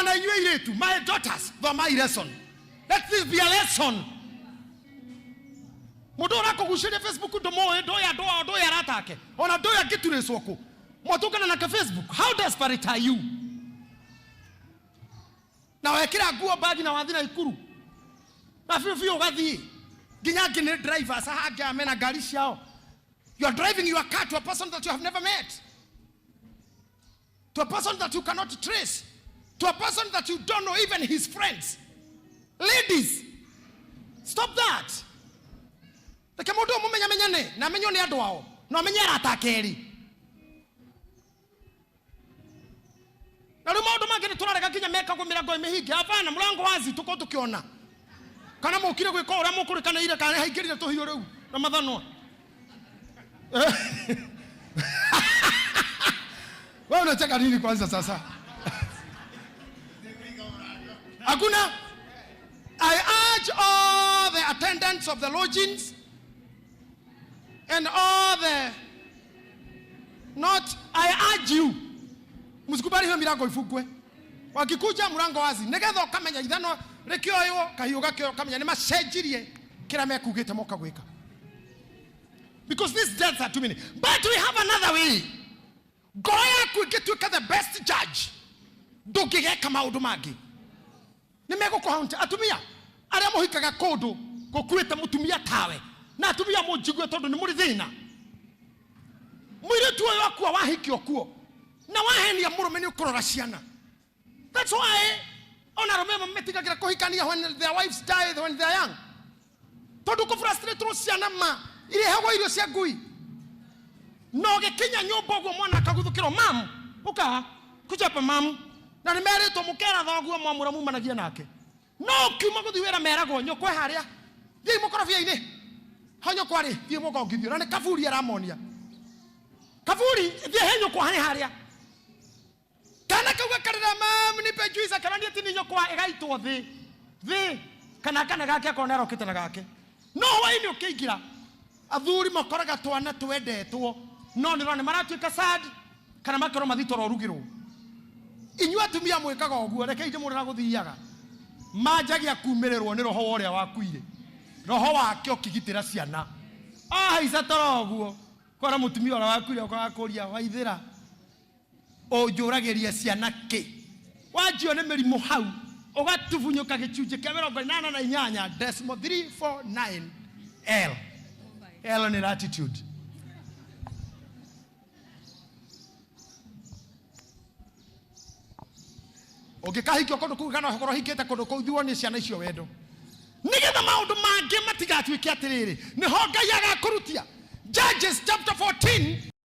Ona inyuĩ airĩtu, my daughters, thomai lesson. Let this be a lesson. Mũndũ ũrakũgucĩria Facebook ndũmũĩ, ndũĩ andũ ao, ndũĩ arata ake, ona ndũĩ angĩturĩcwo kũ. Mwatũngana nake Facebook. How desperate are you? Na wekĩra nguo bagi na wathi na ikuru na biũ biũ ũgathiĩ nginya angĩ nĩ drivers haha angĩ aya mena ngari ciao. You are driving your car to a person that you have never met, to a person that you cannot trace, to a person that you don't know even his friends. Ladies, stop that. Reke mũndũ ũyũ mũmenyamenyane na amenywo nĩ andũ ao na amenye arata ake erĩ. Na rĩu maũndũ mangĩ nĩ tũrarega nginya mekagwo mĩrango ĩ mĩhinge. Hapana, mũrango wazi tũkorwo tũkĩona kana mũkire gwĩka ũrĩa mũkũrĩkanĩire kana haingĩrire tũhiũ rĩu na mathanwa. Wewe unacheka nini kwanza sasa? Hakuna. I urge all the attendants of the lodgings and all the not I urge you msikubali hiyo milango ifungwe. Wakikuja mlango wazi nigetha ukamenya ithanwa rikioywo kahiũ gakĩoywo ukamenya nĩ macenjirie kĩrĩa mekugĩte moka gwĩka, because these deaths are too many. But we have another way. Ngoro yaku ĩngĩtuĩka the best judge, ndũngĩgeka maũndũ mangĩ nĩ megũkũhaunti. Atumia arĩa mũhikaga kũndũ gũkuĩte mũtumia tawe, na atumia mũnjigue tondũ nĩ mũrĩ thĩna. Mũirĩtu ũyũ akua wahikio kuo na wahenia mũrũme nĩ ũkũrora ciana. That's why ona arũme amwe metigagĩra kũhikania when their wives die when they are young, tondũ kũfrustratewo ciana ma irĩhagwo irio cia ngui na ũgĩkinya nyũmba ũguo mwana akaguthũkĩrwo, mam ũka kuchapa mam, na nĩ merĩtwo mũkera thoguo mwamũra mumanagie nake, no ũkiuma gũthiĩ wĩra meragwo nyũkwa harĩa thiĩi mũkorobia-inĩ ho nyũkwa rĩ thiĩ mũkongithio, na nĩ kaburi aramonia kaburi, thiĩ he nyũkwa nĩ harĩa. Kana kau gakarĩra, mam nipe juice, akarania ti nĩ nyũkwa, ĩgaitwo thĩ thĩ, kana kana gake akorwo nĩ arokĩte na gake. No hwainĩ ũkĩingĩra athuri makoraga twana twendetwo, no nĩ ũrona maratuĩka sad kana makerwo mathiĩ toro ũrugĩrwo. Inyuĩ atumia mwĩkaga ũguo, rekei ndĩmwĩre ũrĩa gũthiaga. Manjagia kumĩrĩrwo nĩ roho wa ũrĩa wakuire, roho wake ũkĩgitĩra ciana. Ahaica toro ũguo kora mũtumia ũrĩa wakuire ũkagakũria waithĩra ũnjũragĩria ciana kĩ, wanjio nĩ mĩrimũ hau ũgatubunyũka gĩcunjĩ kĩa 88 decimal 349 L. L nĩ latitude. Ũngĩkahikio kũndũ kũu kana ũkorwo ũhikĩte kũndũ kũu, thiĩ wonie ciana icio wendo nĩgetha maũndũ mangĩ matigatuĩke atĩrĩrĩ nĩho Ngai agakũrutia. Judges chapter 14.